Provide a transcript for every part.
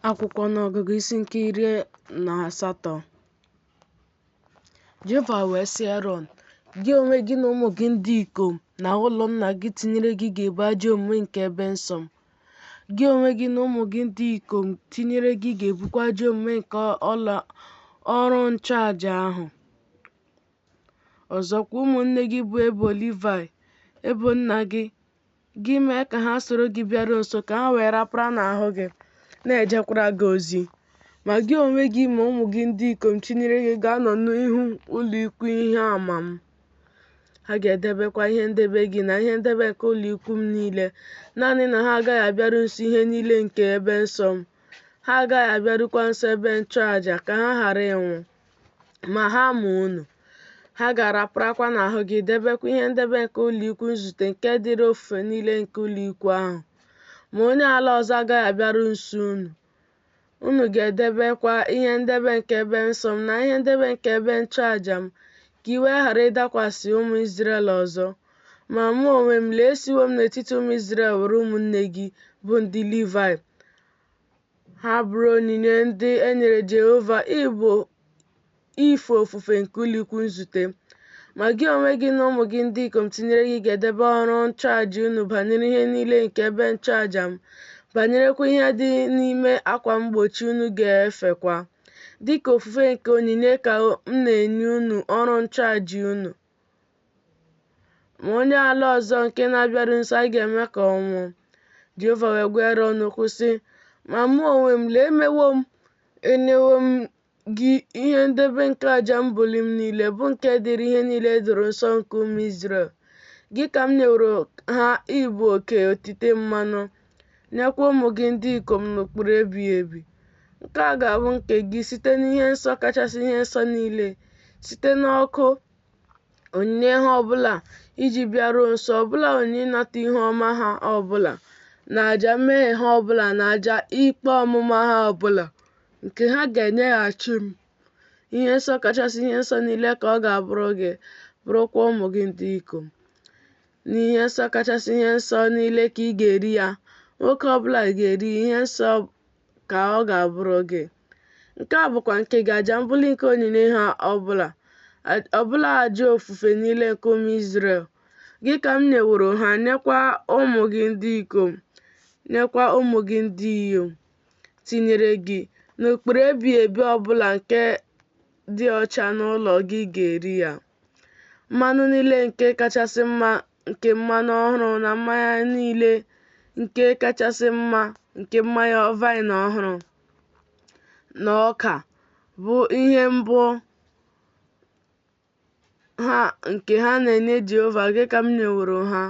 Akwụkwọ Ọnụọgụgụ isi nke 18. Jehova wee sị Erọn, Gị onwe gị na ụmụ gị ndị ikom na ụlọ nna gị tinyere gị ga-ebu ajọ omume nke ebe nsọ m. Gị onwe gị na ụmụ gị ndị ikom tinyere gị ga-ebukwa ajọ omume nke ọrụ nchụaja ahụ. Ọzọkwa, ụmụnne gị bụ ebo Livaị, ebo nna gị, gị mee ka ha soro gị bịaruo nso ka ha wee rapara n'ahụ gị, na-ejekwara gị ozi. Ma gị onwe gị ma ụmụ gị ndị ikom tinyere gị ga-anọ n'ihu ụlọikwuu ihe ama m. Ha ga-edebekwa ihe ndebe gị na ihe ndebe nke ụlọikwuu m niile, naanị na ha agaghị abịaru nso ihe niile nke ebe nsọ m, ha agaghị abịarukwa nso ebe nchụaja, ka ha ghara ịnwụ. Ma ha ma unu. Ha ga-araparakwa n'ahụ gị, debekwa ihe ndebe nke ụlọikwuu nzute nke dịrị ofufe niile nke ụlọikwuu ahụ. Ma onye ala ọzọ agaghị abịaru nso unu. Unu ga-edebekwa ihe ndebe nke ebe nsọ m na ihe ndebe nke ebe nchụaja m, ka iwe ghara ịdakwasị ụmụ Izrel ọzọ. Ma mụ onwe m, lee, esiwo m n'etiti ụmụ Izrel were ụmụnne gị, bụ ndị Livaị, ha bụrụ onyinye ndị e nyere Jehova ịbụ ife ofufe nke ụlọikwuu nzute. Ma gị onwe gị na ụmụ gị ndị ikom tinyere gị ga-edebe ọrụ nchụaja unu banyere ihe niile nke ebe nchụaja m, banyerekwa ihe dị n'ime akwa mgbochi unu ga-efekwa. Dị ka ofufe nke onyinye ka m na-enye unu ọrụ nchụaja unu. Ma onye ala ọzọ nke na-abịaru nso a ga-eme ka ọ nwụọ. Jehova wee gwa Erọn okwu sị, Ma mụ onwe m, lee, emewo m, enyewo m gị ihe ndebe nke aja mbuli m niile, bụ nke dịrị ihe niile e doro nsọ nke ụmụ Izrel. Gị ka m nyeworo ha ịbụ oke otite mmanụ, nyekwa ụmụ gị ndị ikom n'ụkpụrụ ebighị ebi. Nke a ga-abụ nke gị site n'ihe nsọ kachasị ihe nsọ niile, site n'ọkụ onyinye ha ọbụla iji bịaruo nso, ọbụla onyinye ịnata ihu ọma ha ọbụla, na aja mmehie ha ọbụla, na aja ikpe ọmụma ha ọbụla, nke ha ga-enyeghachi m. Ihe nsọ kachasị ihe nsọ niile ka ọ ga-abụrụ gị, bụrụkwa ụmụ gị ndị ikom. N'ihe nsọ kachasị ihe nsọ niile ka ị ga-eri ya, nwoke ọbụla ga-eri ihe nsọ ka ọ ga-abụrụ gị. Nke a bụkwa nke gị, aja mbuli nke onyinye ha ọbụla, ọbụla aja ofufe niile nke ụmụ Izrel. Gị ka m nyeworo ha, nyekwa ụmụ gị ndị ikom, nyekwa ụmụ gị ndị inyom, tinyere gị, n'ụkpụrụ ebighị ebi ọbụla nke dị ọcha n'ụlọ gị ga-eri ya. Mmanụ niile nke kachasị mma nke mmanụ ọhụrụ na mmanya niile nke kachasị mma nke mmanya vaịn ọhụrụ na ọka bụ ihe mbụ ha nke ha na-enye Jehova gị ka m nyeworo ha.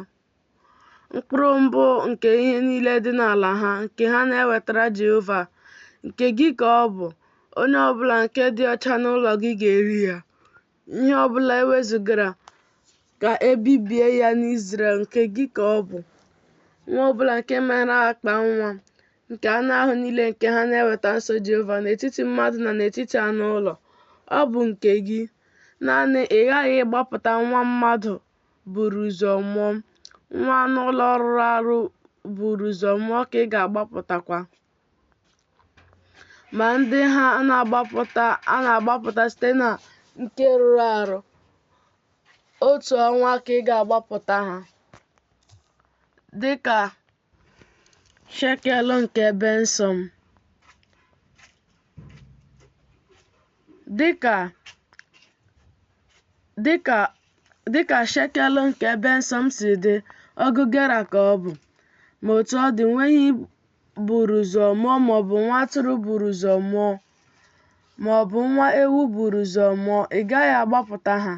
Mkpụrụ mbụ nke ihe niile dị n'ala ha, nke ha na-ewetara Jehova, nke gị ka ọ bụ. Onye ọbụla nke dị ọcha n'ụlọ gị ga-eri ya. Ihe ọbụla e wezugara ka e bibie ya n'Izrel, nke gị ka ọ bụ. Nwa ọbụla nke meghere akpa nwa, nke anụ ahụ niile nke ha na-eweta nso Jehova n'etiti mmadụ na n'etiti anụ ụlọ, ọ bụ nke gị. Naanị ị ghaghị ịgbapụta nwa mmadụ buru ụzọ mụọ, nwa anụ ụlọ rụrụ arụ buru ụzọ mụọ ka ị ga-agbapụtakwa. Ma ndị ha a na-agbapụta site na nke rụrụ arụ, otu ọnwa ka ị ga-agbapụta ha, dịka shekel nke ebe nsọ m, dịka shekel nke ebe nsọ m si dị, ọgụ gera ka ọ bụ. Ma otu ọ dị, nwa ehi buru ụzọ mụọ maọbụ nwa atụrụ buru ụzọ mụọ maọbụ nwa ewu buru ụzọ mụọ, ị gaghị agbapụta ha.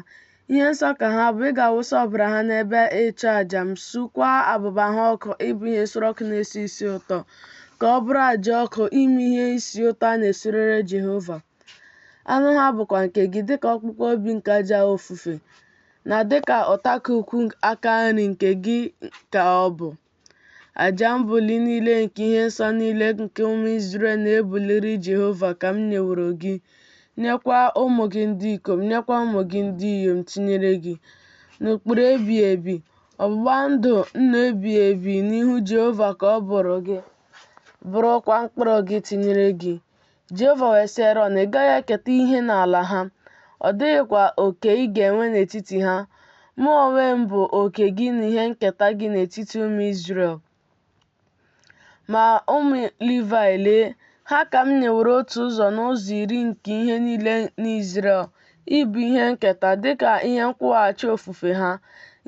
Ihe nsọ ka ha bụ, ị ga-awụsa ọbara ha n'ebe ịchụ aja m, sukwaa abụba ha ọkụ ịbụ ihe nsure ọkụ na-esi isi ụtọ, ka ọ bụrụ aja ọkụ ime ihe isi ụtọ a na-esurere Jehova. Anụ ha bụkwa nke gị, dịka ọkpụkpụ obi nke aja ofufe, na dịka ụtaka ukwu aka nri nke gị ka ọ bụ. Aja mbuli niile nke ihe nsọ niile nke ụmụ Izrel na-ebuliri Jehova ka m nyeworo gị, nyekwa ụmụ gị ndị ikom, nyekwa ụmụ gị ndị inyom tinyere gị, n'ụkpụrụ ebighị ebi, ọgbụgba ndụ nnu ebighị ebi n'ihu Jehova ka ọ bụrụ gị. bụrụkwa mkpụrụ gị tinyere gị. Jehova wee sị Erọn, Ị gaghị eketa ihe n'ala ha, ọ dịghịkwa oke ị ga-enwe n'etiti ha. Mụ onwe m bụ oke gị na ihe nketa gị n'etiti ụmụ Izrel. Ma ụmụ Livaị, lee, ha ka m nyeworo otu ụzọ n'ụzọ iri nke ihe niile n'Izrel ịbụ ihe nketa, dị ka ihe nkwụghachi ofufe ha,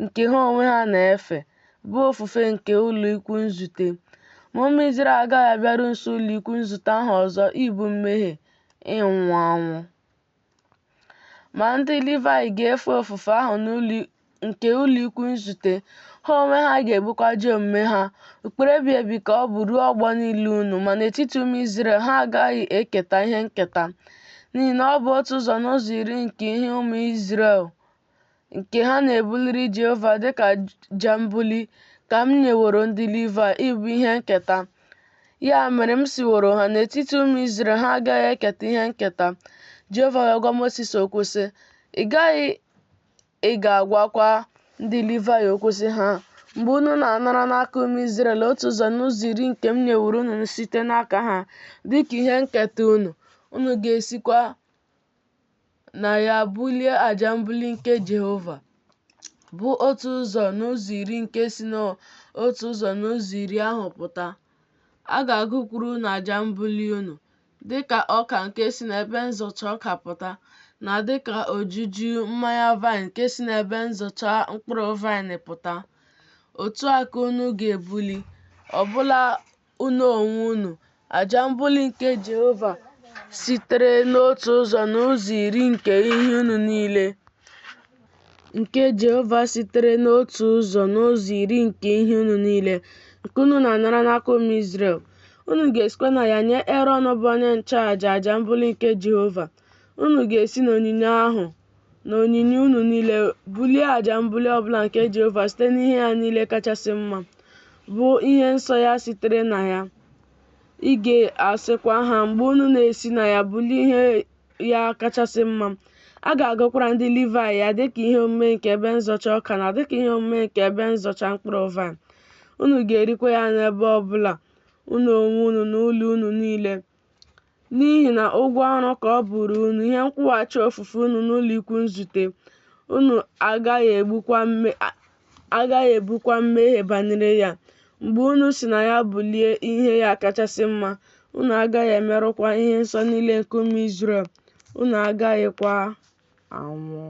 nke ha onwe ha na-efe, bụ ofufe nke ụlọikwuu nzute. Ma ụmụ Izrel agaghị abịaru nso ụlọikwuu nzute ahụ ọzọ ibu mmehie, ịnwụ anwụ. Ma ndị Livaị ga-efe ofufe ahụ nke ụlọikwuu nzute, ha onwe ha ga-ebukwa ajọ omume ha. Ụkpụrụ ebighị ebi ka ọ bụ ruo ọgbọ niile unu, ma n'etiti ụmụ Izrel ha agaghị eketa ihe nketa, n'ihi na ọ bụ otu ụzọ n'ụzọ iri nke ihe ụmụ Izrel nke ha na-ebuliri Jehova dị ka aja mbuli, ka m nyeworo ndị Livaị ịbụ ihe nketa. Ya mere m sịworo ha, 'N'etiti ụmụ Izrel ha agaghị eketa ihe nketa.' Jehova wee gwa Mosis okwu, sị, Ị ga-agwakwa ndị Livaị okwu sị ha, Mgbe unu na-anara n'aka ụmụ Izrel otu ụzọ n'ụzọ iri nke m nyeworo unu site n'aka ha dị ka ihe nketa unu, unu ga-esikwa na ya bulie aja mbuli nke Jehova, bụ otu ụzọ n'ụzọ iri nke si n'otu ụzọ n'ụzọ iri ahụ pụta. A ga-agụkwuru unu aja mbuli unu, dị ka ọka nke si n'ebe nzọcha ọka pụta, na dị ka ojuju mmanya vaịn nke si n'ebe nzọcha mkpụrụ vaịn pụta. Otu a ka unu ga-ebuli, ọbụla unu onwe unu, aja mbuli nke Jehova sitere n'otu ụzọ n'ụzọ iri nke ihe unu niile, nke Jehova sitere n'otu ụzọ n'ụzọ iri nke ihe unu niile, nke unu na-anara n'aka ụmụ Izrel. Unu ga-esikwa na ya nye Erọn bụ onye nchụaja aja mbuli nke Jehova. Unu ga-esi n'onyinye ahụ na onyinye unu niile bulie aja mbuli ọbụla nke Jehova site n'ihe ya niile kachasị mma, bụ ihe nsọ ya sitere na ya. Ị ga-asịkwa ha, mgbe unu na-esi na ya bulie ihe ya kachasị mma, a ga-agụkwara ndị Livaị ya dịka ihe omume nke ebe nzọcha ọka na dịka ihe omume nke ebe nzọcha mkpụrụ vaịn. Unu ga-erikwa ya n'ebe ọbụla, unu onwe unu na ụlọ unu niile, n'ihi na ụgwọ ọrụ ka ọ bụrụ unu, ihe nkwụghachi ofufe unu n'ụlọikwuu nzute. Unu agaghị ebukwa mmehie banyere ya. Mgbe unu si na ya bulie ihe ya kachasị mma, unu agaghị emerụkwa ihe nsọ niile nke ụmụ Izrel, unu agaghịkwa anwụ.